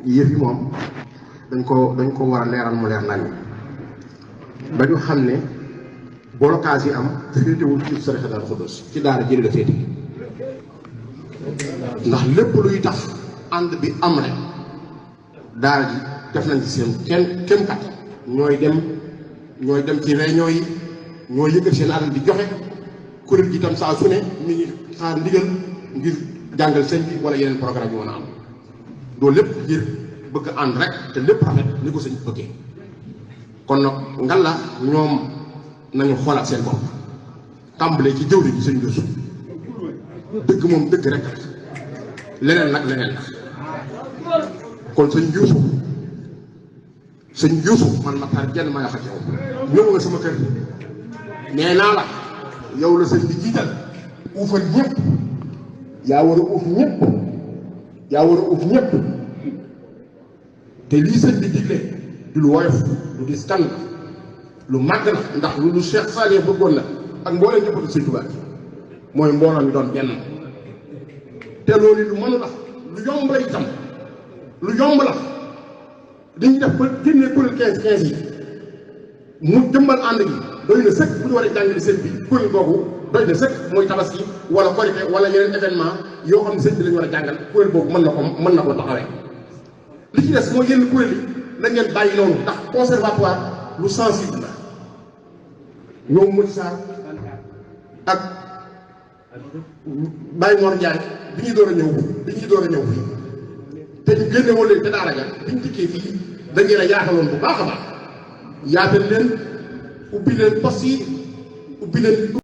yëf yi moom dañ ko war a leeral mu leer nañ ba ñu xam ne blocage yi am féetewul ci Sëriñ Darou Khoudoss ci daara jëli la féete ndax lépp luy tax ànd bi am rek daara ji def nañ ci seen kem kat ñooy dem ci réunion yi ñooy yëkkat seen alal di joxe kuréel gi itam saa su ne mi ngi xaar ndigal ngir jàngal sëñ bi wala yeneen programme yu mën a am loolu lépp ngir bëgg ànd rek te lépp rafet ni ko sëñ bëggee kon nag ngalla ñoom nañu xoolaat seen bopp tàmbalee ci jëwri ji sëñ Youssou dëgg moom dëgg rek leneen nag leneen la kon sëñ Youssou man ma tar jenn ma wax ak yow ñëw nga sama kër nee naa la yow la sëñ bi jiital uufal ñëpp yaa war a uuf ñëpp te lii sëñ bi digle du lu woyof du di skan lu màgg la ndax lu Cheikh Saliou bëggoon la ak mbooleem ñëppatu sëñ Tuubaa mooy mbooloo mi doon benn te loolu lu mënu la lu yomb la itam lu yomb la dañuy def ba génne kuréel 15 yi mu jëmbal ànd gi doy na sëkk bu ñu war a jàngale sëñ bi kuréel boobu doy na sëkk mooy tabaski wala korite wala yeneen événement yoo xam ne sëñ bi lañu war a jàngal kuréel boobu mën na ko taxawee li ci des mooy yenn kuréel yi na ngeen bàyyi noonu ndax conservatoire lu sensible la ñoom Modou Sarr ak Baye Mor Ndiaye bi ñuy door a ñëw fii te ñu génne woon leen te daara ja bi ñu dikkee fii da ngeen a yaataloon bu baax a baax yaatal leen ubbi leen poste yi ubbi leen